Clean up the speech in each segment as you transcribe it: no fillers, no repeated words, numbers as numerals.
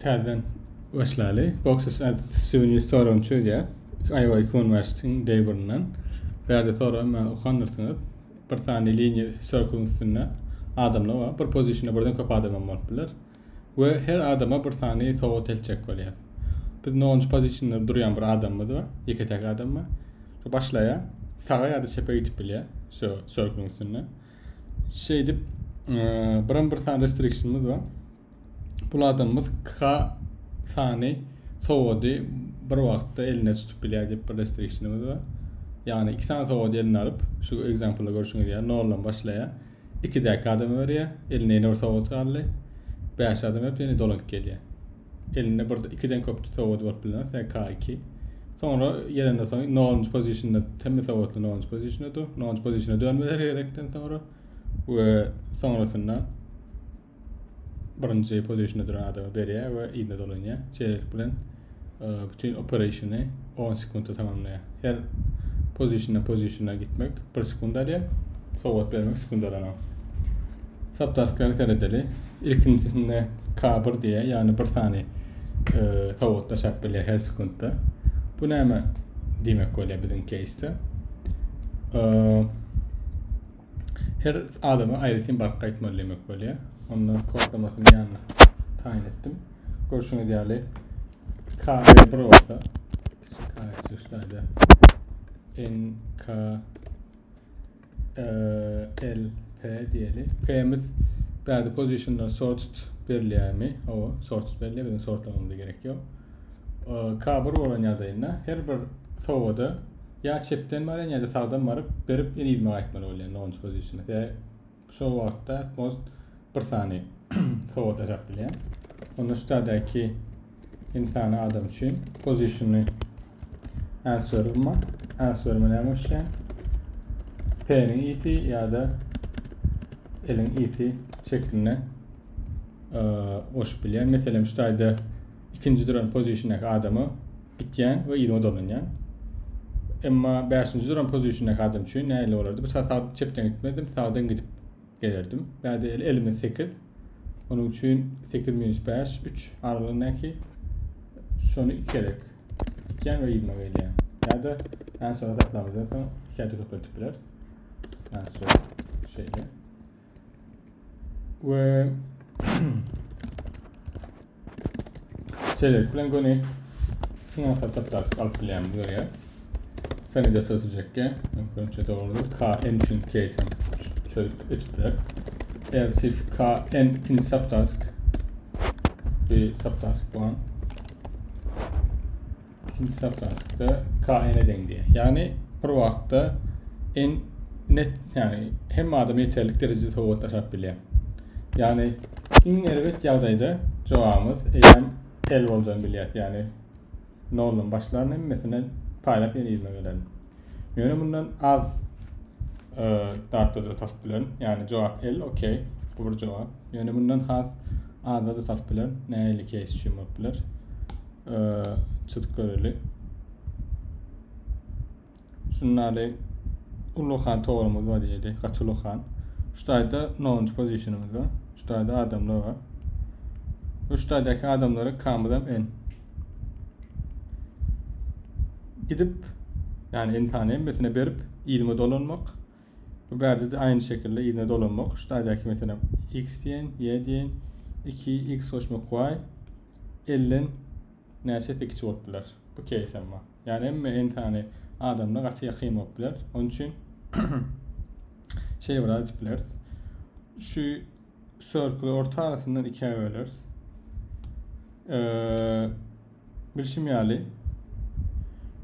Täzeden başlaly. Boxes as souvenir soragyny çözýäs. Aýwa 2015-iň day birinden. Bu ýerde soragy hemen okandyrsyňyz. Bir sany liniýa circle-yň üstünde adamlar bar. Bir positionda birden köp adam hem bolup biler. We her adama bir sany sowgat eltjek bolýar. Biz nolunjy positionda durýan bir adamymyz bar. Ýeke-täk adam bar. Şu başlaýar. Saga ýa-da çepe gidip bilýär. Şu circle-yň üstünde. Şeýdip, birem bir sany restrictionymyz bar. Bul adamymyz K sany sowgady bir wagtda elinde tutup bilýär diýip bir restrictionymyz bar. Ýagny iki sany sowgady eline alyp, şu example-da görşüňiz ýaly noldan başlaýar. Ikidäki adama berýär, elinde ýene bir sowgat galdy. Bäş adam berip ýene dolanyp gelýär. Elinde bir ikiden köp sowgady bolup bilmez, ýa K2. Soňra gelende soň nolunjy positionda hemme sowgatly nolunjy positionda dur. Nolunjy positiona dönmez her gezekden soňra we soňrasynda birinji pozisionda duran adama berýär we yzyna dolanýar. Şeýlelik bilen e, bütün operationy 10 sekuntda tamamlaýar. Her pozisionda pozisiona gitmek 1 sekund alýar. Sowgat bermek sekund alanok. Subtasklary seredeli. Ilkinjisinde K1 diýýär, ýagny bir sany e, sowgat daşap bilýär her sekuntda. Bu näme diýmek bolýar biziň keýsde? E, Her adama aýratyn baryp gaýtmaly diýmek bolýar. Onda kodlamasyny ýanyna taýyn etdim. Görşüňiz ýaly K 1 bolsa kiçi K şu N K e, L P diýeli. P'miz bäde positionda sorted berilýärmi? Hawa, sorted berilýär. Biziň sortlamamyza gerek ýok. K1 bolan ýagdaýynda her bir sowgada ýa çepden barýan ýa-da sagdan baryp berip ýene yzyna gaýtmaly bolýan launch positiona. Sebäbi şo wagtda at most bir sany sowgat daşap bilýän. Onda şu taýdaky insany adam üçin positiony answer'ym bar. Answer'ime näme goşýan? P-niň isi ýa-da L-iň isi şeklinde goşup bilýän. Meselem şu taýda ikinji duran pozisiýadaky adama gitýän we yzyma dolanýan. Emma bäşinji duran pozisiýadaky adam üçin nähili bolardy? Bu sag çepden gitmezdim, sagdan gidip gelerdim. Bäde el elimiz 8. Onuň üçin 8 minus 5 3 aralygyndaky şony iki gezek gitýän we yzyma gelýän. Ýa-da en son hasaplamyzdan soň ikä de köpeltip bileris. En son şeýle. We şeýlelik bilen göni iň aňsat subtask alyp bilýänimizi görýäris. Seni de sötüjekge, mümkinçe dogrudyr. K n üçin case hem çözüp etip bileris. Else if K n ikinji subtask bir subtask bolan Ikinji subtaskda K n-e deň diýýär. Ýagny bir wagtda n net, ýagny hemme adam ýeterlik derejede sowgat daşap bilýär. Ýagny iň erbet ýagdaýda jogabymyz eýýäm L boljagyny bilýäris. Ýagny noldan başlan hemmesine paýlap ýene yzyna gelerin. Ýöne mundan az e, zatda da tapyp bilerin. Ýagny jogap L, okey. Bu bir jogap. Ýöne mundan has azda da tapyp bilerin. Nähili keýs üçin bolup biler. Çyzyp göreli. Şunlary ullakan togarymyz bar diýeli. Gaty ullakan. Şu taýda 0-njy pozisionymyz bar. Şu taýda adamlar bar. Şu taýdaky adamlary kamyzam n. Gidip, ýagny n sany hemmesine berip, yzyma dolanmak. Bu bärde-de aýny şekilde yzyna dolanmak. Şu taýdaky meselem x diýen, y diýen, 2 x goşmak y elden näçe esse kiçi bolup biler. Bu case emma. Ýagny hemme n sany adamla gaty ýakyn bolup biler. Onuň üçin şeýle bir zat edip bileris. Şu circle orta arasyndan ikä böleris. Ee, Bilşim ýaly,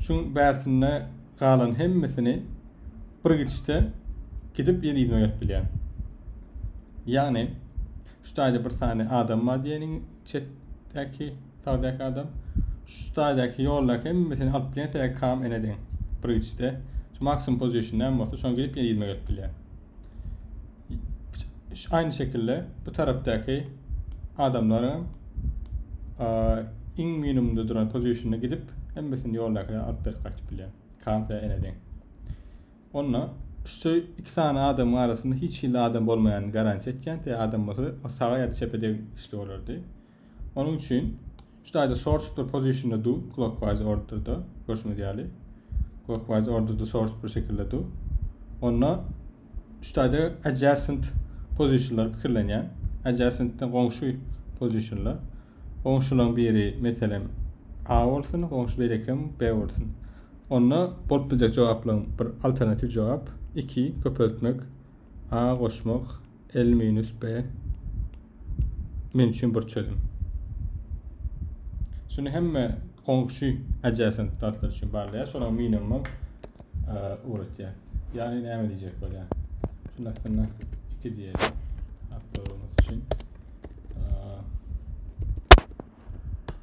şuň bärsinde galan hemmesini bir gidişde gidip ýene yzyna gelip bilýän. Ýagny, şu taýda bir sany adam bar diýeniň çetdäki, sagdaky adam. Şu taýdaky ýoldaky hemmesini alyp bilýän sebäbi kam ene deň. Bir gidişde. Şu maksimum position näme bolsa, şoň gidip ýene yzyna gelip bilýän. Aynı şekilde bu tarapdaky adamlaryň iň minimumda duran pozisiýada gidip hemmesini ýoldaky alyp berip gaýtyp bilýär. Kam we ene deň. Onda şu iki sany adamyň arasynda hiç hili adam bolmaýanyny garantiýa etýän, te adam bolsa o saga ýa-da çepe degişli bolardy. Onuň üçin şu taýda sort bir positionda du clockwise orderda görşüňiz ýaly. Clockwise orderda sort bir şekilde du. Onda şu taýda adjacent positionlar pikirlenýän. Adjacent goňşy positionlar. Goňşularyň biri meselem A bolsun, goňşy beýlekem B bolsun. Onda bolup biljek jogaplaryň bir alternatiw jogap 2 köpeltmek A goşmak L minus B men üçin bir çözüm. Şunu hemme goňşy adjacent zatlar üçin barlaýar. Şonuň minimum ugratýar. Ýagny näme diýjek bolýar? Şunun aslynda 2 diýelim. Awtorumyz üçin.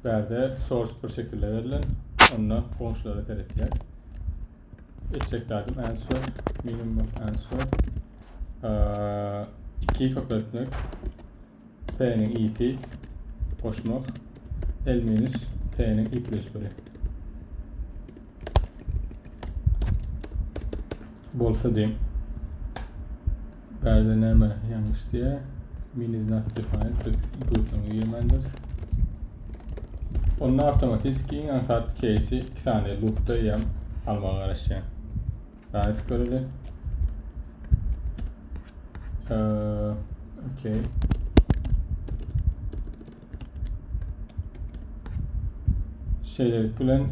Bärde source bir şekilde verilen. Onda goňşulara seretýär. Etjek zadym answer, minimum answer. 2 köpeltmek P-niň i'si goşmak L minus P-niň i plus 1-i. Bolsa diýim. Bärde näme ýalňyş diýýär? Min is not defined. Biz inputlaryny girmändir. Onda awtomatiki iň aňsat case'i 2 sany loopda ýam almaga garaşýan. Rahat göreli. Okey. Şeýlelik bilen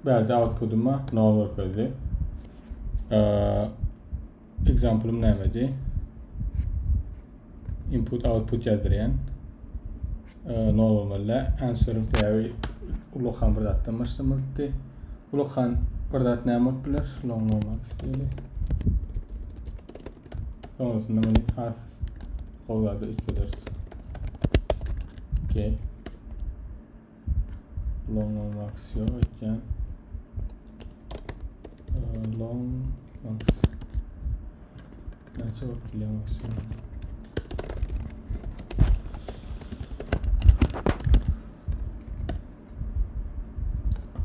bärde outputuma 0 görkezdi. Example'ım nämedi? Input output ýazdyrýan. Nol bolmaly. Answer'ım sebäbi ulakan bir zatdan başlamalydy. Ulakan bir zat näme bolup biler? Long long max diýeli. Sonrasında bunu has gowy zada üýtgederis. Okay. Long long max ýok öýtýän. Long max. Näçe bolup bilýär maksimum?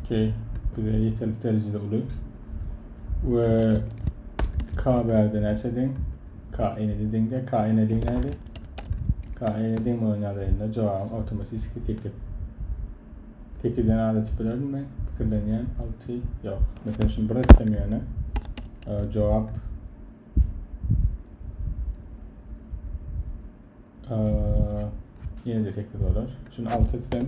Okey. Bize ýeterlik derejede uly. We K bärde näçe deň? K ene deň de. K ene deň näde? K ene deň bolan ýagdaýynda jogabym awtomatiki 8. 8-den az etip bilermi? Pikirlenýän 6 ýok. Mesela şunu bir etsem ýöne jogap Yine de 8 dolar. Şunu 6 etsem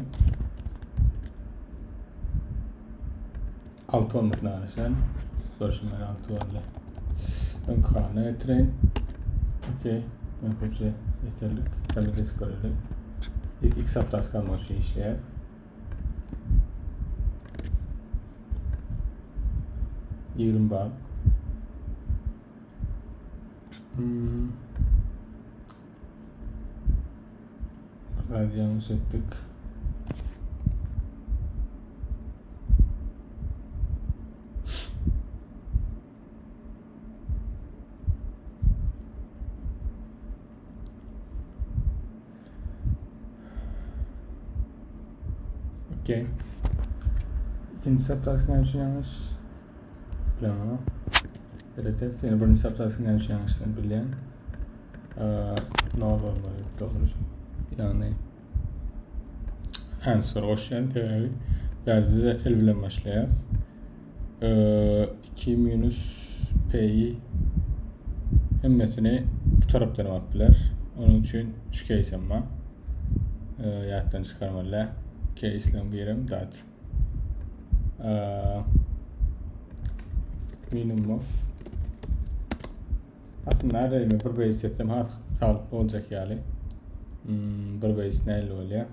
6 olmasına garaşan. Görüşüm ben 6 oldu. Ben karna getireyim. Okey. Ben kopça yeterli. Sen de görelim. İlk x haftası kalmak için işleyer. 20 bal. Hmm. Biraz yanlış ettik. Okey. İkinci subtask näme üçin ýalňyş? Bilemok. Evet, ýene birinji subtask näme üçin ýalňyşdygyny bilýän. Nol bolmaly dogry. Ýagny answer goşýan sebäbi bärde el bilen başlaýar. 2 minus p'yi hemmesini bu tarapdan alyp biler. Onuň üçin şu case emma ýatdan çykarmaly. Case'leň birem dat. Minimum of Aslynda array'imi bir base etsem has sağlıkly boljak ýaly. Hmm, bir base nähili bolýar?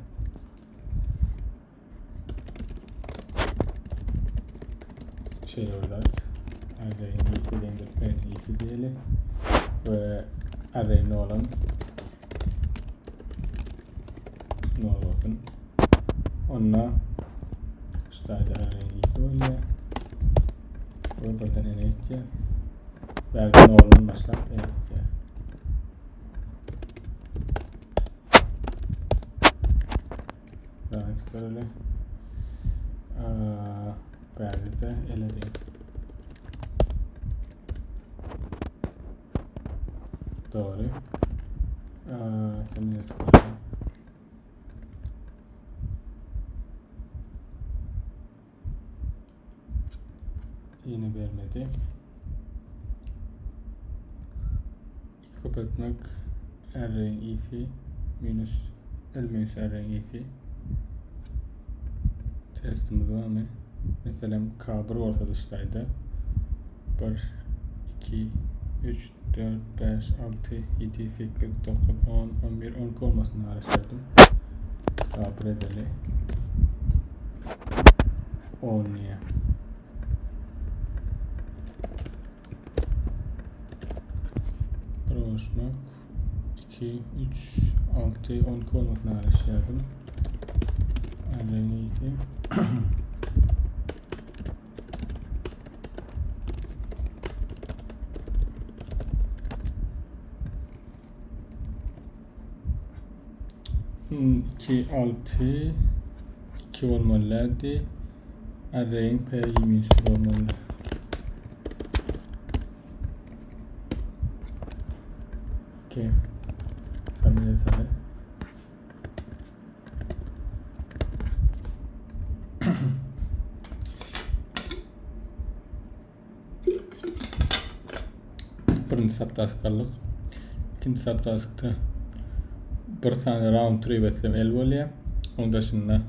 Şeýle bir zat. Array'in ýiti deňdir p-niň ýiti diýeli. We array nolam nol bolsun. Onda şu taýda array'in ýiti bolýar. We birden ene gitýär. Bärde noldan başlap ene gitýär. Daha çıkaralım. Bärde de eledim. Doğru. Sen ne çıkaralım? Yine bermedi. 2 köpeltmek array'in i'si minus L minus array'in i'si testimiz var mı? Mesela K1 bolsa dışlaydı. 1 2 3 4 5 6 7 8 9 10 11 12 olmasını araştırdım. K1 edeli. 10 niye? Goşmak 2 3 6 12 olmasını araştırdım. Array'in 2 6 2 olmalydy. Array'in P minus 1 olmaly. Okay. Submit sale. Birinji subtask aldyk. Ikinji subtaskda bir sany round trip etsem el bolýar. Onuň daşynda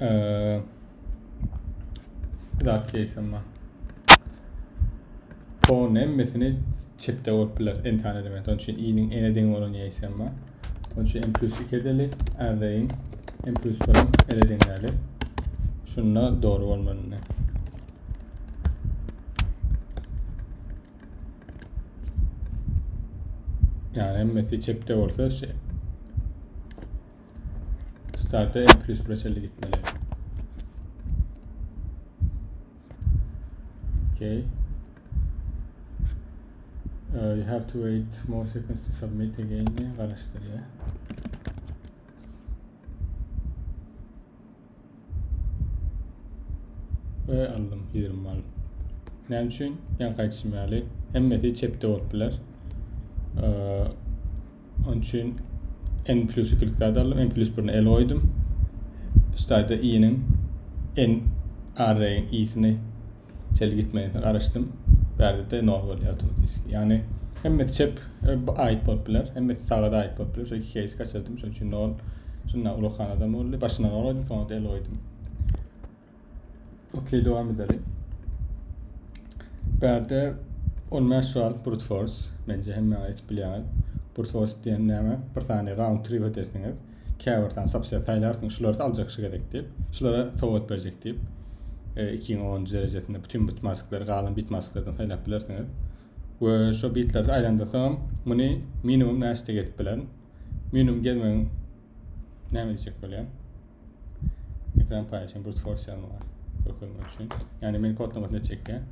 eee zat keýsem bar. Phone hemmesini çepde bolup biler n tane element. Onun üçin i'niň n-e deň bolan ýeýsem bar. Onun üçin n plus 2 edeli. Array'in n plus 1-iň l-e deňäli. Şunda doğru bolmaly. Yani hemmesi çepde bolsa şey Start'a n plus 1'e çenli gitmeli. Okay. Uh, you have to wait more seconds to submit again. Garaşdyrýar. We aldym 20 bal. Näme üçin? Ýaňky aýdyşym ýaly, hemmesi çepde bolup biler. Ee, onun üçin n plus 2-lik zat aldym. n plus 1-ni el goýdum. Üstade i-niň n array-iň i-sini çeli gitmegine garaşdym. Bärde-de 0 bolýar awtomatik. Ýagny hemmesi çep e, ait bolup biler, hemmesi saga da ait bolup biler. Şu iki case kaçırdım. Şonuň üçin 0. Şunda uly hanadam boldy. Başyndan 0 goýdum, soňra da el goýdum. Okey, devam edelim. Bärde 15 sual brute force. Bence hemme ait bilýär. Brute force diýen näme? Bir sany round trip edersiňiz. Käbir sany subset saýlarsyň, şulary aljak şu gezek diýip, şulara sowgat berjek diýip. 2-niň 10-njy derejesinde bütün bit masklary galan bit masklardan saýlap bilersiňiz. We şo bitlerde aýlandyrsam, muny minimum näçede gezip bilerin? Minimum gezmegiň näme diýjek bolýan? Ekran paýlaşan brute force ýazmaga görkezmek üçin. Ýagny men kodlamasyny çekýän.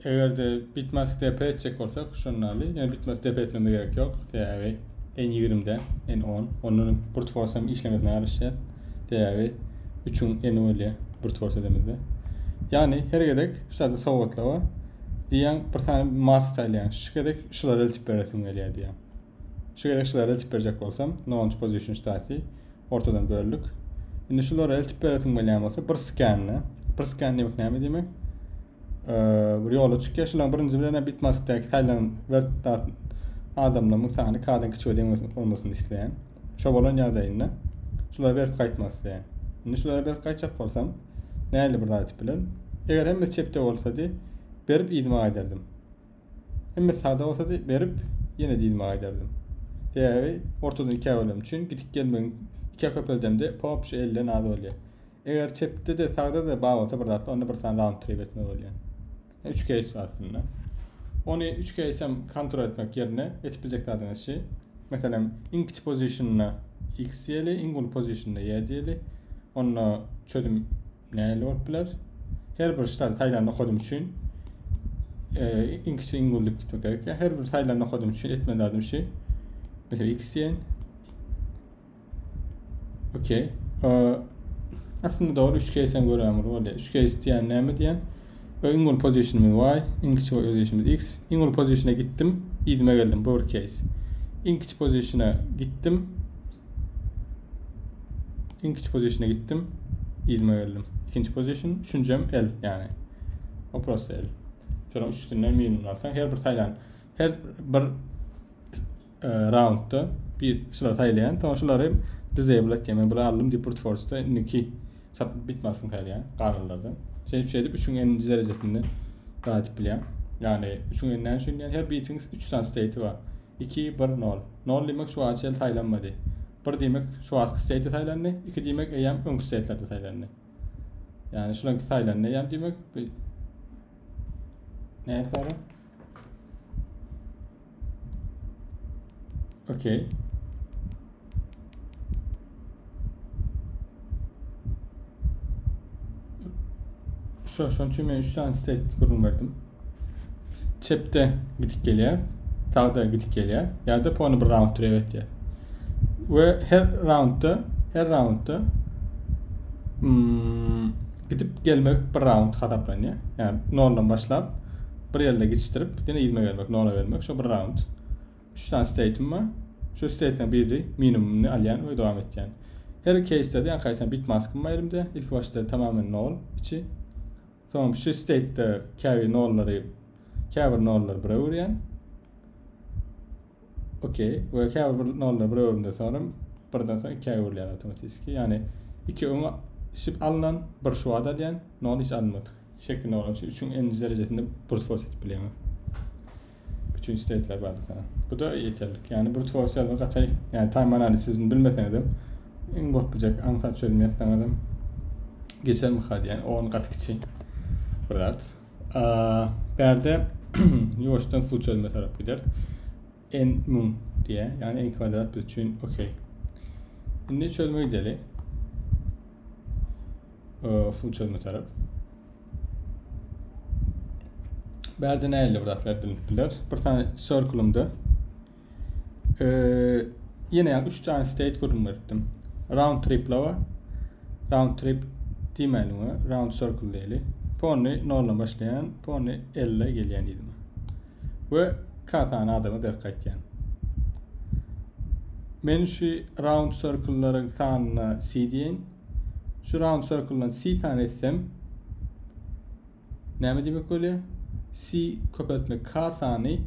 Eger-de bitmask DP etjek bolsak, şondaly, ýöne bitmask DP etmemize gerek ýok. Sebäbi N20-de N10, ondan brute force hem işlemesine garaşýar. Sebäbi 3-üň N bolýar brute force edemizde. Ýagny her gezek şu taýda sowgatlawa diýýän bir sany mask saýlaýan. Şu gezek şulara eltip beresim gelýär diýýän. Şu gezek şulara eltip berjek bolsam, launch position ştaty ortadan böldük. Indi şulara eltip beresim gelýän bolsa bir scanne. Bir scan diýmek näme diýmek? Ee, bir ýola çykýar. Şularyň birinji bilen bitmaskdäki saýlanan wert adamlaryň sany k-dan kiçi we deň bolmasyny isleýän. Şo bolan ýagdaýynda şulara berip gaýtmak isleýän. Indi şulara berip gaýtjak bolsam, nähili bir zat etip bilerin? Eger hemmesi çepde bolsady, berip yzyma gaýdardym. Hemmesi sagda bolsady, berip ýene yzyma gaýdardym. Sebäbi ortadan ikä bölenim üçin gidip gelmegiň ikä köpeldemde popşy 50-den az bolýar. Eger çepde-de sagda-da bar bolsa bir zatlar, onda bir sany round trip etmeli bolýar. 3 case bar aslynda. Ony 3 case hem kontrol etmek ýerine etip biljek zadyňyz şi. Meselem, iň kiçi pozisionyna x diýeli, iň uly pozisionyna y diýeli. Onda çözüm nähili bolup biler? Her bir ştal saýlan nokadym üçin e, iň kiçi iň uly diýip gitmek gerek. Her bir saýlan nokadym üçin etmeli zadym şi. Mesela x diýen Okey. Ee, aslında doğru 3 case hem görýän bir bolýar. 3 case diýen näme diýen? Iň uly positionymyz Y, iň kiçi positionymyz X. Iň uly positiona gitdim, yzyma geldim. Bu bir case. Iň kiçi pozisiýa gitdim. Iň kiçi pozisiýa gitdim. Yzyma geldim. Ikinji pozisiýa, üçünjem L yani. O prosta L. Şonuň üçüsinden minimum alsaň, her bir saýlan, her bir e, roundda bir şulary saýlaýan, soň şulary disable etýän. Men bulary aldym diýip brute force-da indiki sap bitmasyn saýlaýan galanlardan. Şeýdip şeýdip 3-üň n-nji derejesinde gaýdyp bilýän. Ýagny 3-üň n näme üçin diýen her bitiň 3 sany state bar. 2 1 0. 0 diýmek şu wagt çenli saýlanmady. 1 diýmek şu wagtky state saýlandy. 2 diýmek eýýäm öňki state-lerde saýlandy. Ýagny şularyň saýlandy eýýäm diýmek. Näme soru? Okey. Şu, şonuň üçin men 3 tane state gürrüň berdim. Çepde gidip gelýär, sagda gidip gelýär ýa-da pony bir round türe etýär. We her roundda, her roundda hmm, gidip gelmek bir round hasaplanýar. Ýagny noldan başlap bir ýerde geçdirip, ýene yzyna gelmek, nola gelmek, şo bir round. 3 sany state'im bar. Şu state'leň biri minimumyny alýan we dowam etýän. Her case'de de ýa gaýtam bit maskym bar elimde. İlk başda tamamen nol içi. Soň şu state'de käbir nollary käbir nollary bire öwürýän. Okey. We käbir bir nollary bire öwrümde soňra birden soň ikiye öwrülýär awtomatiki. Ýagny iki öňe şip alynan, bir şu wagt alýan, nol hiç alynmadyk. Şeklinde bolan üçin 3-üň n-nji derejesinde brute force edip bilýäňiz. Bütün state'ler bar sana. Bu da ýeterlik. Ýagny brute force ýazmak gaty, ýagny time analizini bilmeseňiz hem iň bolup biljek aňsat çözüm ýazsaňyz hem geçermi ha diýen, on gaty kiçi bir zat. Bärde ýuwaşdan full çözüme tarap gider. N müň diýe, ýagny n kwadrat biz üçin okey. Indi çözüme gideli. Full çözüme tarap. Bärde nähili bir zatlar dilinip biler. Bir tane circle'ımda ee, ýene ýa 3 tane state gürrüň beripdim. Round trip lava. Round trip diýmäli we round circle diýeli. Pony 0-dan başlaýan, pony 50 gelýän diýdim. We K sany adama berk gaýtýan. Men şu round circle-laryň sanyna C diýen. Şu round circle-dan C sany etsem näme diýmek bolýar? C köpeltmek K sany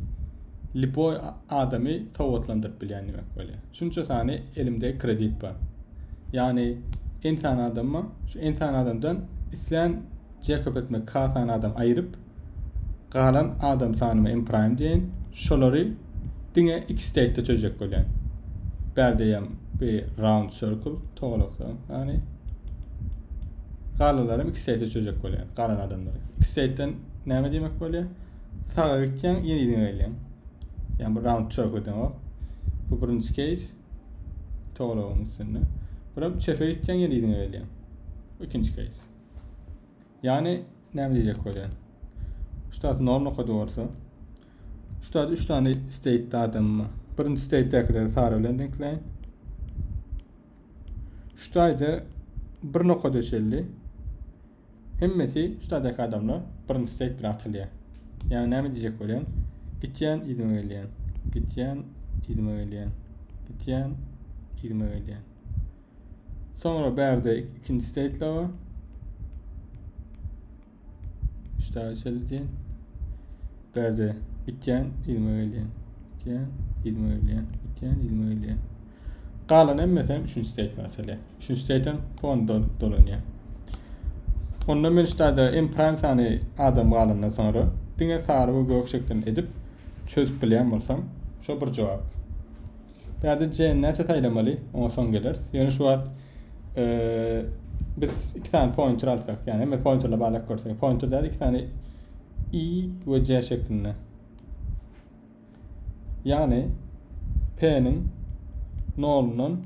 liboý adamy sowgatlandyryp bilýän diýmek bolýar. Şunça sany elimde kredit bar. Ýagny n sany adam bar. Şu n sany adamdan islän C köpeltmek K sany adam aýyryp galan adam sanyma M prime diýen, şolary diňe x state-de çözjek bolýan. Bärde hem bir round circle togalakda, ýagny galanlaram x state-de çözjek bolýan, galan adamlary. X state-den näme diýmek bolýar? Saga gitýäň, ýene yzyňa gelýäň. Ýagny bu round circle demek. Bu birinji case togalagyň üstünde. Buram çepe gitýäň, ýene yzyňa gelýäň. Bu ikinji case. Ýagny näme diýjek bolýan? Şu taýda nol nokady bolsa, şu taýda 3 tane state adam bar. Birinji state-däkileri sary bilen reňkläýin. Şu taýda bir nokada çenli hemmesi şu taýdaky adamlar birinji state bilen atylýar. Ýagny näme diýjek bolýan? Gitýän, yzyma gelýän. Gitýän, yzyma gelýän. Gitýän, yzyma gelýän. Soňra bärde ikinji state bar. Üç daha çenli diýen. Bärde gitýän, yzyma gelýän. Gitýän, yzyma gelýän. Gitýän, yzyma gelýän. Galan hemmesi hem üçünji state atylýar. Üçünji state hem pon dolanýar. Onda men şu taýda M prime sany adam galandan soňra diňe sary we gök şeklini edip çözüp bilýän bolsam, şo bir jogap. Bärde C näçe saýlamaly? Oňa soň geleris. Ýöne şu wagt e, biz iki sany pointer alsak, ýagny hemme pointerle barlap görsek, pointer däl iki sany I we C şeklinde. Ýagny P-niň nolundan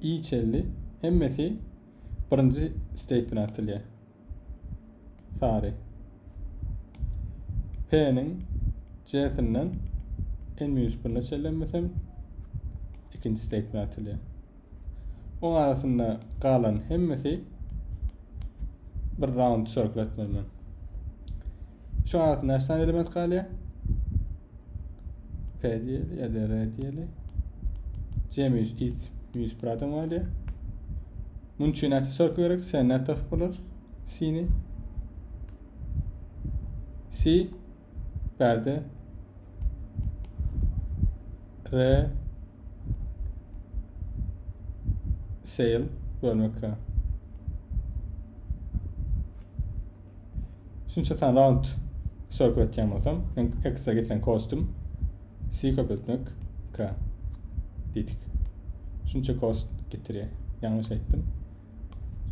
I çenli hemmesi birinji state bilen atylýar. Sary. P-niň C-sinden N minus 1-ne çenli ikinji state bilen atylýar. Oň arasynda galan hemmesi bir round circle etmeli men. Şu arasynda näçe tane element galýar? P diýeli ya da R diýeli. C minus i minus bir adam galýar. Munuň üçin näçe circle gerek? C näçe tapyp bolar? C-ni. C bärde R sale bölmek K. Şunça sany round circle etýän bolsam, men ekstra getiren kostüm C köpeltmek K diýdik. Şunça kost getirýär. Ýalňyş aýtdym.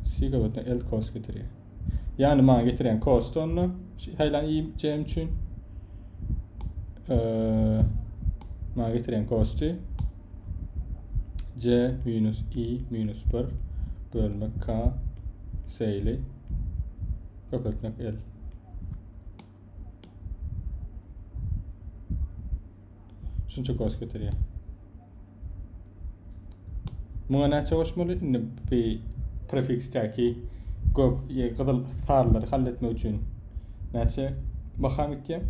C köpeltmek L kost getirýär. Ýagny maňa getirýän kost onda saýlan I C üçin maňa getirýän kosty C minus I minus 1 bölmek K seyli köpeltmek L. Şunça kost getirýär. Muňa näçe goşmaly? Indi bir prefiksdäki gök, gyzyl sarylary halletmek üçin näçe baha gitýär?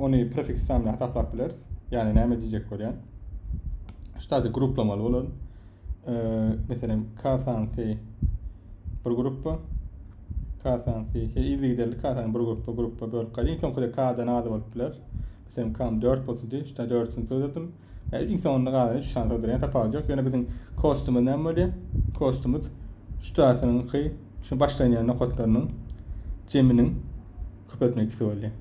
Ony prefiks san bilen hasaplap bileris. Ýagny näme diýjek bolýan? Şu taýda gruplamaly bolar. Meselem, K sanysy bir gruppa, K sanysy yzygiderli K sany bir gruppa, gruppa bölüp gaýdy. Iň soňky K-dan az bolup biler. Meselem, K-m 4 bolsady, şu taýda 4-sini sygdyrdım. Yani iň soňunda galan 3 sany sygdyrýan tapawut ýok. Ýöne biziň kostumyz näme bolýar? Kostumyz şu taýsynyňky, şu başlanýan nokatlarynyň jeminiň köpeltme ikisi bolýar.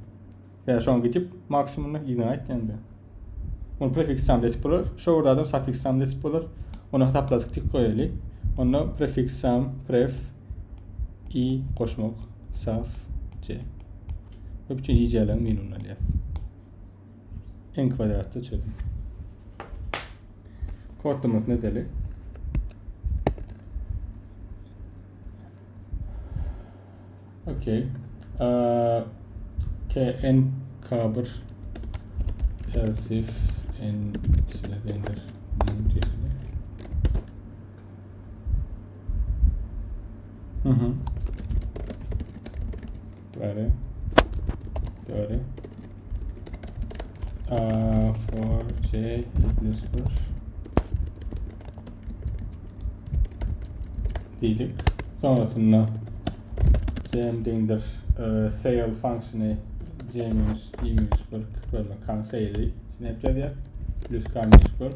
Ýa şoň gidip maksimumyny yzyna gaýtýanda. Ony prefiks sum etip bolar. Şo bir adam suffiks sum etip bolar. Ony hasapladyk tik goýaly. Onda prefiks sum pref i goşmak saf c. Ve bütün i c'lerin minimumunu alýar. N kvadratda çözüm. Kodumuz ne deli? Okey. K N K1 else if N içine deňdir. Hı hı. Doğru. Doğru. A for C plus 1 diýdik. Sonrasynda cm deňdir e, sale funksiýany c minus i minus 1 bölmek k sale'i hep ýazýar. Plus k minus 1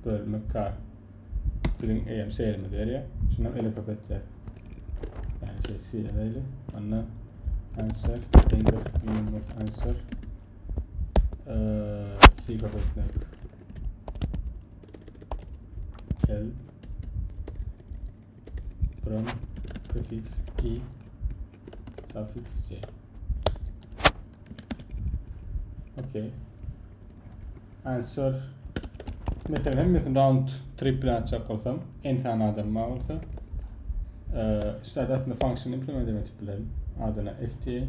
bölmek k biziň eýem sale'imizi berýär. Şundan ele köp etýär. Yani şey c öyle. Onda answer deňdir minimum answer e, c köp etmek L from prefix i suffix c. Okay. Answer Mesela hemmesini round trip bilen açjak bolsam, n sany adam bar bolsa, işte aslında function implement edip bilerim. Adyna f diye.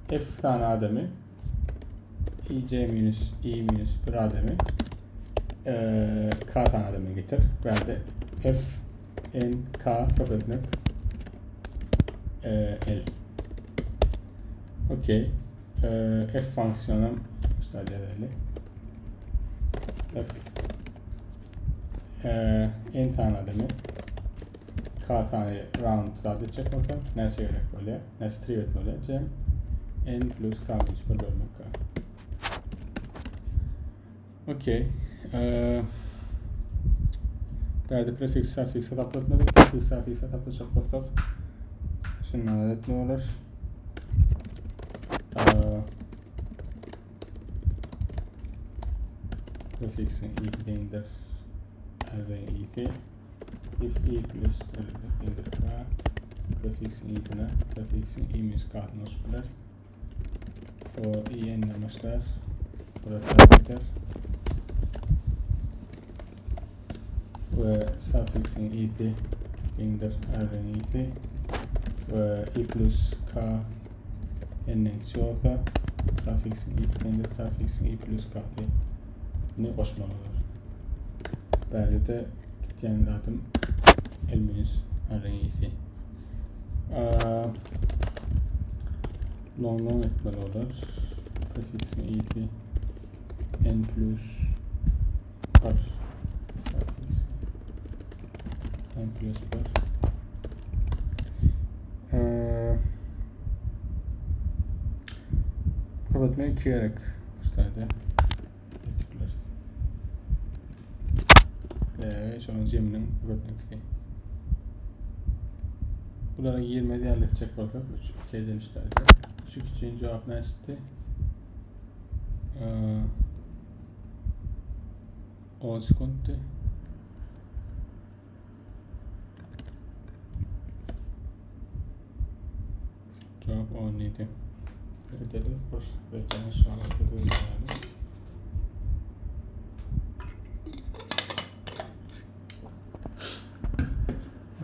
F sany adamy i c minus i minus 1 adamy k sany adamy getir. Bärde f n k köpeltmek l. Okey. F fonksiyonu işte edelim. F n sany adamy K sany round zat etjek bolsam, näçe gerek bolýar? Näçe trip etmeli? Cem n plus k minus 1 bölmek k. Okey. Ee, Bärde prefiks suffix hasaplatmadyk. Prefiks suffix hasaplatjak bolsak, şundan etme bolar. Ee, prefixin i deňdir r i'si if i plus deňdir k prefixin i'sine prefixin i minus k-syny goşup bileris. For i n-den başlar. Burası we suffixin i'si deňdir r-iň i'si we i plus k n-den kiçi bolsa suffixin i deňdir suffixin i plus k-sy ni goşmaly bolar. Bärde-de gitýän zadym l minus r-iň i'si. Long long etmeli bolar. Prefixin i'si. N plus 1 N plus 1 ee, Kapatmaya 2 gerek. Şurada. Ee, şonuň jeminiň köpeltmesi. Bulara girmedi yerleşecek bolsak 3 2 eden 3 3 2 üçin cevap ne çıktı? Ee, 10 sekundi. Cevap 17. Edelim. Bir beklemiş var. Yani.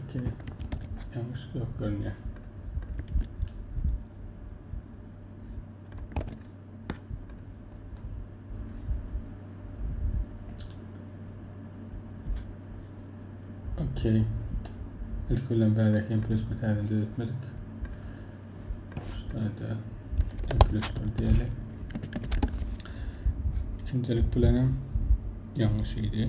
Okey. Yanlış yok görünüyor. Okey. İlk bilen bärdäki M plus bir täzeden düzetmedik. Şurada M plus bir diýeli. İkincilik bilenem yanlış idi.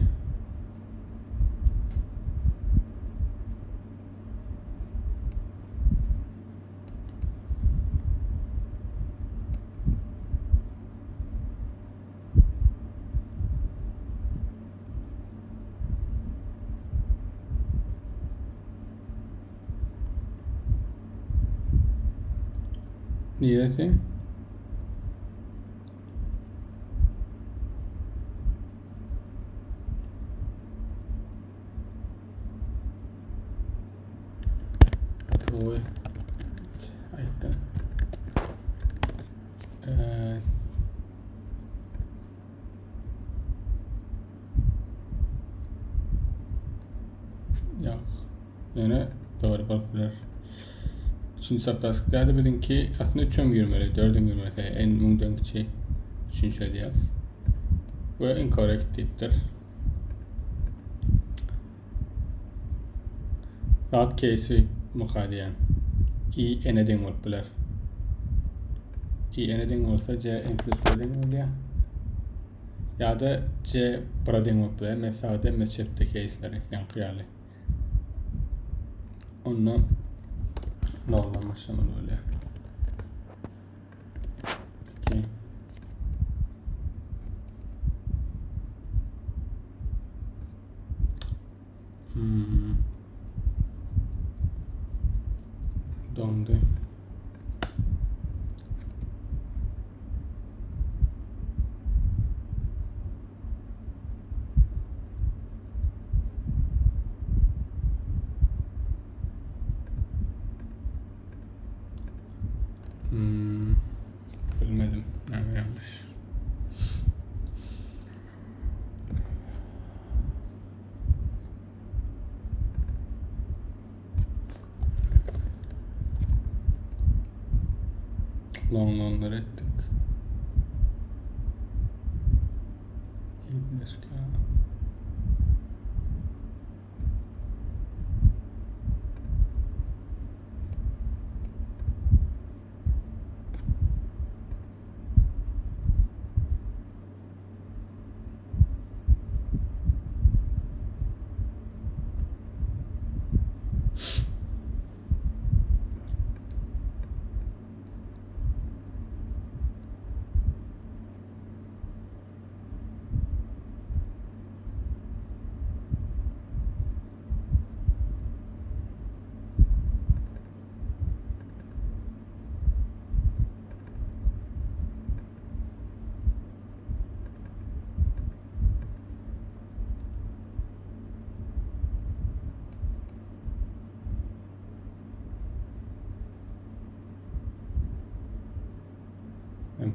Niresi? Gowy. Aýtdym. Ee, Ýok. Ýöne dogry bolup biler. Üçünji zapask däde biziňki aslynda üçem girmeli, dördem girmeli. En müňden kiçi üçünji edýäs. We incorrect diýipdir. Zat case-i muka diýen. I n-e deň bolup biler. I n-e deň bolsa C n plus 1 deň bolýar. Ýa-da C 1-e deň bolup biler. Hemme sagda, hemme çepde case-leri, ýaňky ýaly. Onda noldan başlamaly bolýar. Okay. Hmm. Dondu. Hmm. Bilmedim. Yani yanlış. Long longlar etdik. Başka.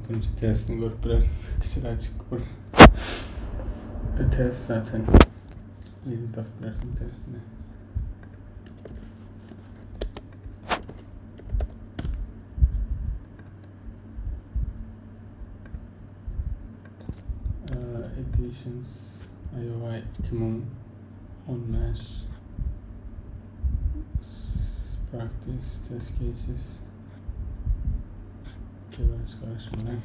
Birinji testini görüp bileris. Kiçi açık bir test zaten. Yeni tapıp bilersin testini. Uh, editions IOI 2015 practice test cases Biraz karışmadan.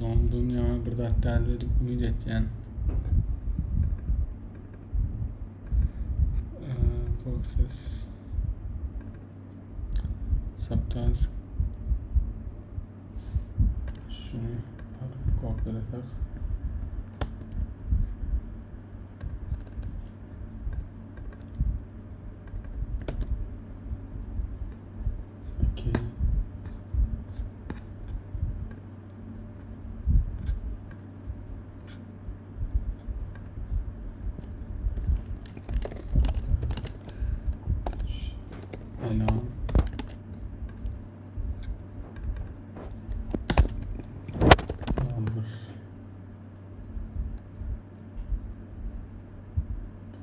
London ýa bir zat däl edip umyt etýän. Process subtask şunu alyp kopyalasak. Okay. Elan. Number.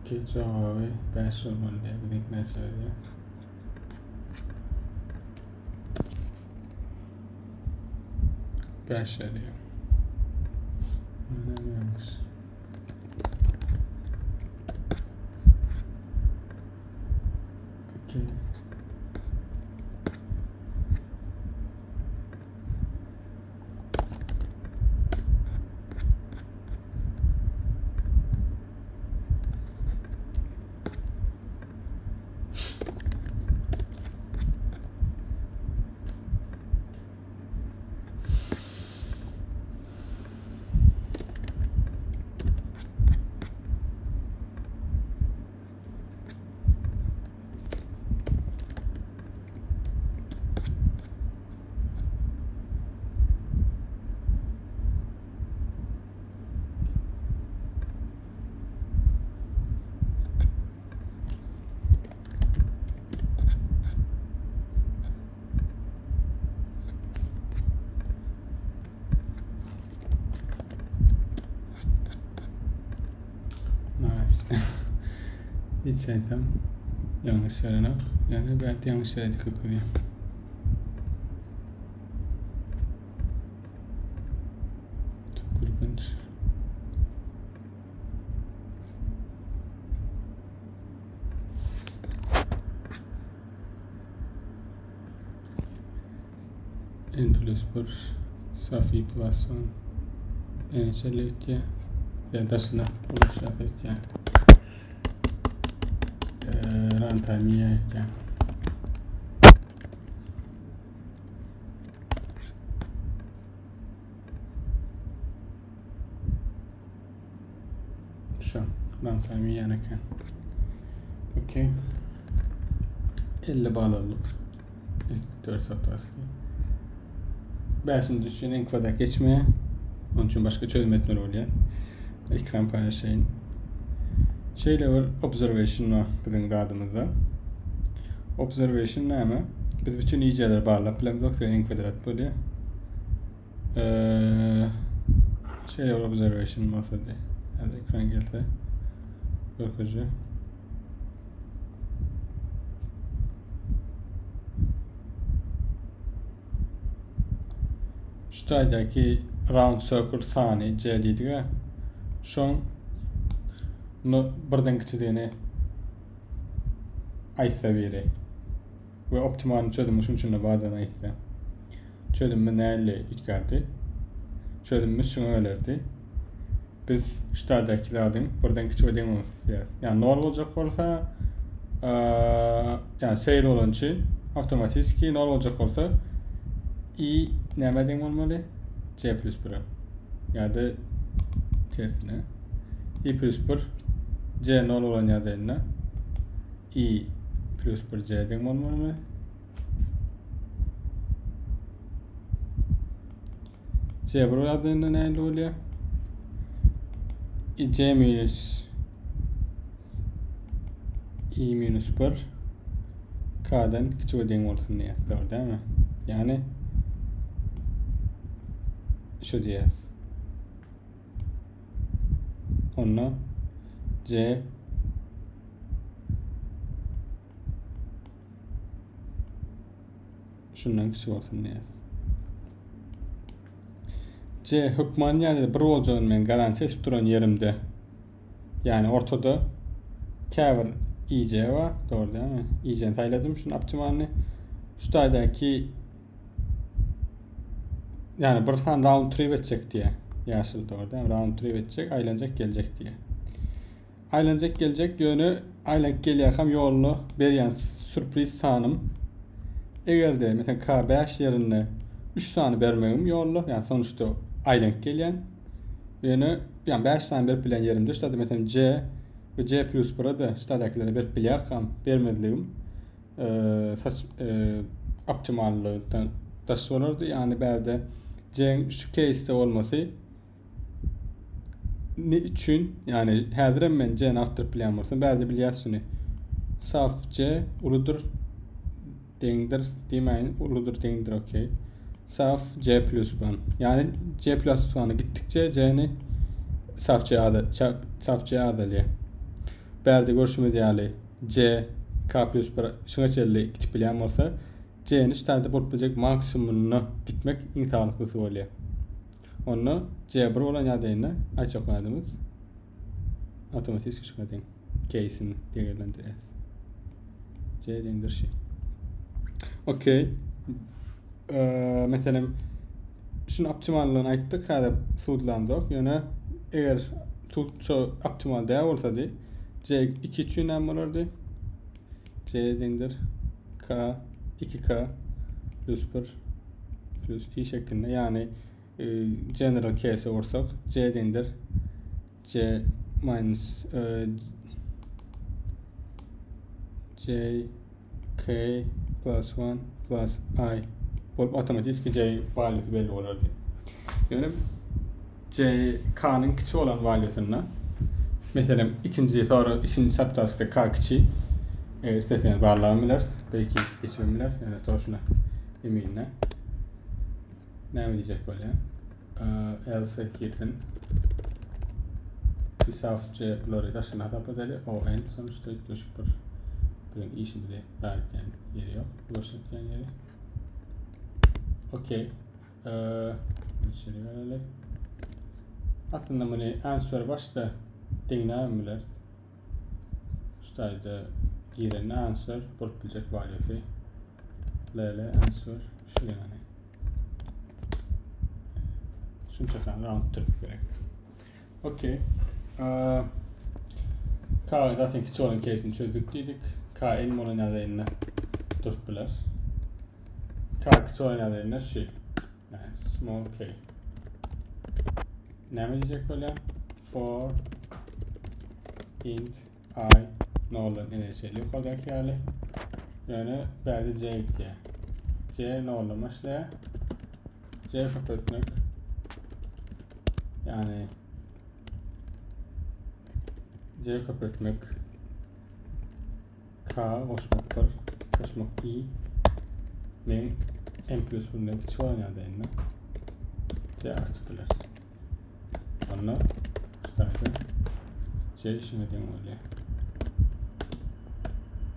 Okay, jogaby 5 bolmaly diýär. Biziňki näçe berýär? 5 berýär. Näme ýalňyş? Okay. Nice. Hiç aýtsam ýalňyş ýerenak. Ýani belki ýalňyş ýere kökülýär. Çok gülgünç. N plus 1 Safi plus 1 N selekte ya daşyna ulaşa etýär. Runtime etýär. Şu runtime ýan eken. Okey. 50 bal aldyk. İlk 4 saptasy. Beşinji üçin en kwadrat geçmeýär. Onun üçin başga çözüm etmeli bolýar. Ekran paýlaşaýyn. Şeýle bir observation bar biziň zadymyzda. Observation näme? Biz bütün iýjeleri barlap bilemizok, sebäbi en kwadrat bolýar. Ee, şeýle bir observation bolsady. Häzir ekran gelse görkezje. Şu taýdaky round circle sany C diýdik-ä. Şoň no, birden kiçidigini aýtsa biri. We optimal çözümi şuň üçin bardygyny aýtsa. Çözümi näle üýtgärdi? Çözümimiz şuňa gelerdi. Biz şu taýdaky zadyň birden kiçi we deň bolmasyny isleýäris. Ýani nol boljak bolsa, ýani seýr bolan üçin awtomatiki nol boljak bolsa i näme deň bolmaly? C plus 1-e. Ýa-da tersine. I plus 1 C nol bolan ýagdaýynda i plus 1 C deň bolmalymy? C1 ýagdaýynda nähili bolýar? I C minus I minus 1 K'dan kiçi we deň bolsun diýýär. Dogry dälmi? Ýagny şu diýýär. Onda C Şundan kiçi bolsun diýýäs. C hökman ýa-da bir boljagyny men garantiýa edip duran ýerimde. Ýagny ortada käbir IC bar, dogry dälmi? IC-ni saýladym, şuny optimalny. Şu taýdaky Yani bir san round trip etjek diýe. Ýaşyl dogry, round trip etjek, aýlanjak geljek diýe. Aýlanjak geljek ýöne aýlanyp gelýärkäm ýoluna berýän sürpriz sanym eger-de meselem K5 ýerinde 3 sany bermegim ýolda, ýani sonuçda aýlanyp gelýän. Ýöne ýani 5 sany berip bilen ýerimde ştada meselem C we C plus 1-e de ştadakilere berip bilýärkäm bermezligim e, saç e, optimallykdan daş bolardy. Ýani bärde C şu keýsde bolmasy Ne üçin? Yani häzirem men C-ni artdyryp bilýän bolsam, bärde bilýäs şuny. Saf C uludyr deňdir diýmäýin, uludyr deňdir okey. Saf C plus 1. Yani C plus 1 gitdikçe C-ni saf C azal, saf C azalýar. Bärde görşümiz ýaly C K plus 1 şuňa çenli gidip bilýän bolsa, C-ni şu bolup biljek maksimumyna gitmek iň saglykysy bolýar. Onda C1 bolan ýagdaýynda aýtjak zadymyz awtomatik şuňa deň case'ini degerlendirýär. C deňdir şu. Okey. Ee, meselem şunu optimallygyny aýtdyk, häzir sudlandyk. Ýöne eger şu optimal däl bolsady, C2 üçin näme bolardy? C deňdir K 2K plus 1 plus i şeklinde yani e, general case olsak C deňdir C minus e, C K plus 1 plus I bolup otomatiki C valuesi belli bolardy. Ýöne C K-nyň kiçi bolan valuesynda meselem ikinji sonra ikinji subtaskda K kiçi eger isleseňiz barlap bileris. Belki geçip biler. Ýöne toşuna eminle. Näme diýjek bolýan? Else girsin. Isaf C bulary daşyna hasap edeli. O N sonuçta üýtgeşik bir biziň işimizi bar etýän ýeri ýok. Görsetýän ýeri. Okey. Içeri verelim. Aslında bunu answer başda deňläp bileris. Şu taýda giren answer bolup biljek valuesi. LL answer şu yani. Şunça sany round trip gerek. Okey. K zaten kiçi olan case'ini çözdük diýdik. K elm olan ýagdaýynda durup biler. K kiçi olan ýagdaýynda şu. Yani small k. Näme diýjek bolýar? For int i noldan n çenli ýokardaky ýaly. Ýöne bärde c gitýär. C noldan başlaýar. C köpeltmek. Yani C köpeltmek K goşmak 1 goşmak i men m plus 1-den kiçi bolan ýagdaýynda C artyp biler. Onda şu taýda C işine deň bolýar.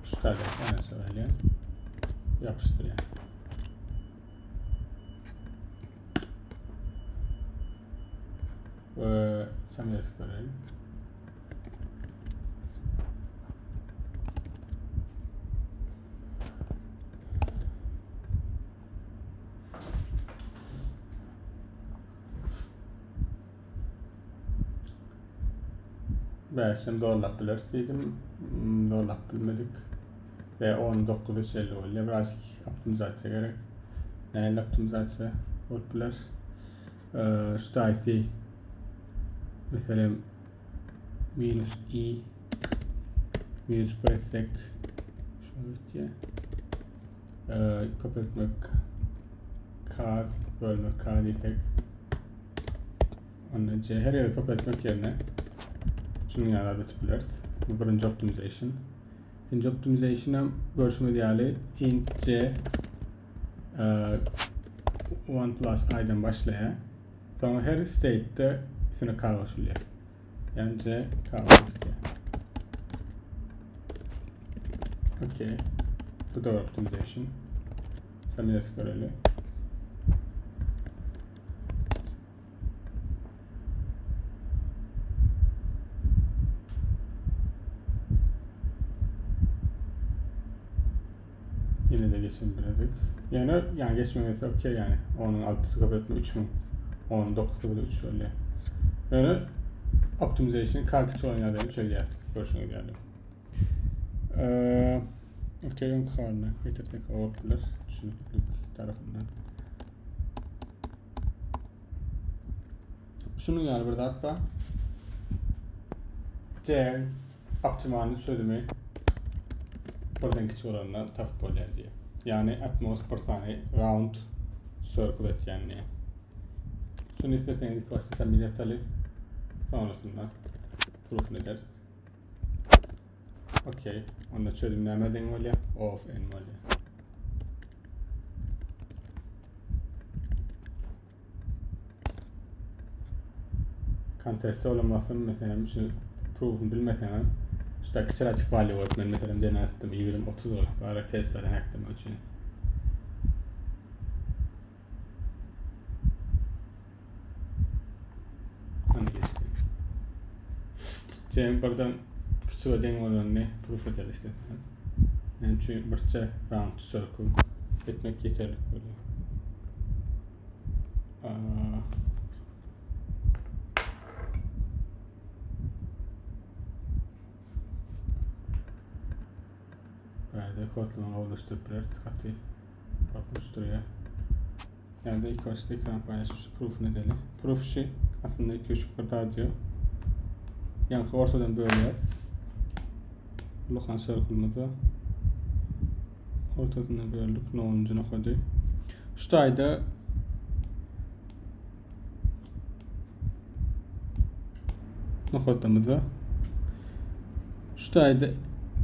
Şu taýda ýene söyleyeyim. Yapıştırýar. We samyýeti görelim. Bäşem zorlap bileris diýdim. Hmm, zorlap bilmedik. Ve 19.50 bolýar. Biraz optimizasiýa gerek. Nähili optimizasiýa bolup biler? Ee, şu taýsy meselem minus i minus 1 etsek şunu bitýär. Ee, köpeltmek k bölmek k diýsek Onda C her ýere köpeltmek ýerine şunuň ýaly adatyp bileris. Bu birinji optimization. İkinji optimization hem görşümiz ýaly int C 1 plus i'den başlaýar. Soňra her state'de üstüne k goşulýar. Yani C k goşulýar. Okey. Bu da optimization. Samimiyet göreli. Yine de geçen bilerdik. Ýöne ýa geçmemesi okey ýani. Onuň 6-sy köp etme 3000. Onuň 9-sy bile 3 bolýar. Ýöne optimization K kiçi bolan ýagdaýda çözýär. Görşüňiz ýaly. Eee, okey, öňki halyna getirsek bolup biler. Düşüniklik tarapyndan. Şunuň ýaly bir zat bar. C optimalny çözümi birden kiçi bolanda tapyp bolýar diýýär. Ýagny at most bir sany round circle etýän diýýär. Şuny isleseňiz ilk başda sen ýataly. Sonrasynda proof'unu ederiz. Okey. Onda çözüm näme deň bolýar? O of n bolýar. Kontestde bolan bolsam, meselem, şu proof'unu bilmeseňem, şu kiçiräçik value bolup, men meselem denerdim 20-30 bolup, bara testlerden eklemek üçin. Hani geçti. Cem birden kiçi we deň bolanyny proof eder işte. Yani üçin birçe round circle etmek yeterlik bolýar. Bärde kodlama gowulaşdyryp bileris. Gaty korkunç durýar. Ýa-da ilk başda ekran paýlaşyp proof'unu edeli. Proof şu aslynda 2 3 bir daha diyor. Ýaňky ortadan bölýäs. Ulukan circle'ımızda ortasyndan böldük. 10. nokady. Şu taýda nokadymyzda şu taýda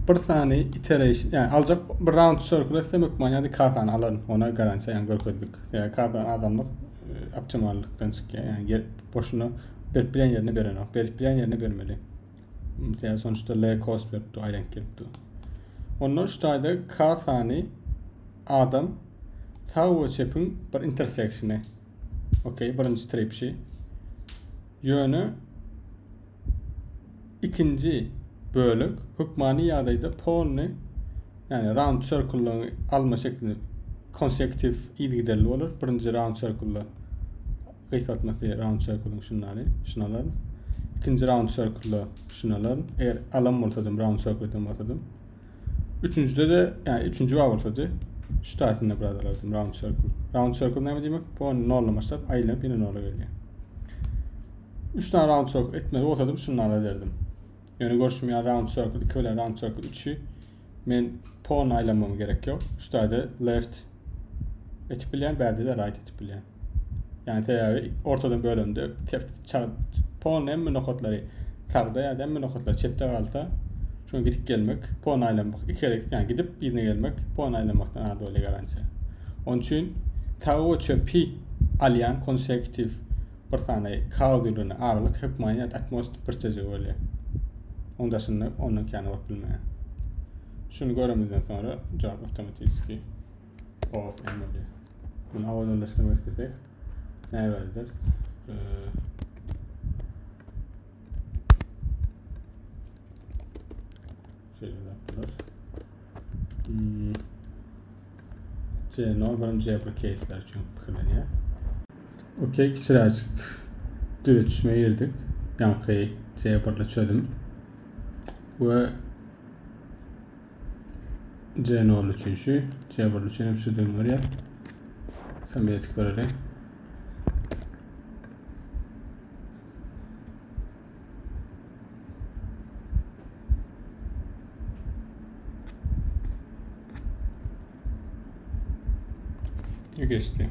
bir sany iteration, yani aljak bir round circle etsem hökman ýa-da k sany alaryn. Ona garantiýa ýa görkezdik. Ýa k sany azalmak e, optimallykdan çykýar. Yani ger boşuna berip bilen ýerine berenok. Berip bilen ýerine bermeli. Mesela sonuçta L cost berip dur, aýlanyp gelip dur. Ondan şu taýda k sany adam sag we çepiň bir intersectiony. Okey, birinji trip şi. Ýöne ikinji bölek hökmany ýagdaýda polny ýagny round circle-laryň alma şeklini konsekutiv yzygiderli bolar. Birinji round circle-da gysgaltmasy round circle-yň şunlary, şuny alaryn. Ikinji round circle-da şuny alaryn. Eger alan bolsadym, round circle eden bolsadym. Üçünjide de, yani üçünji bar bolsady, şu taýsynda biraz alardym round circle. Round circle näme diýmek? Bu ony noldan başlap aýlanyp ýene nola gelýär. Üç tane round circle etmeli bolsadym şunu ala derdim. Ýöne görşüm ýaly round circle 2 bilen round circle 3-ü men polny aýlanmam gerek ýok. Şu taýda left etip bilýän, bärde de right etip bilýän. Yani sebäbi ortadan bölemde polny hemme nokatlary sagda ýa-da hemme nokatlary çepde galsa, şuny gidip gelmek, polny aýlanmak, iki gezek yani gidip yzyna gelmek, polny aýlanmakdan az bolýar garantiýa. Onun üçin sag we çöpi alýan konsekutiv bir sany kauzülini aralyk hökmany ýa-da atmos bir çejigi bolýar. Onun daşynda ondan kän bolup bilmeýär. Şuny göremizden sonra cevap avtomatiki off M bolýar. Bunu awadanlaşdyrmak istesek näme ederis? Ee, şeýle yapdylar. Hmm. C0 birinji C1 case'ler üçin pikirlenýär. Okey, kiçiräjik düzetişme girdik. Ýaňky C1-li çözüm. We C0 üçin şu, C1 üçin hem şu deň görýär. Samyýeti göreli. Geçdi.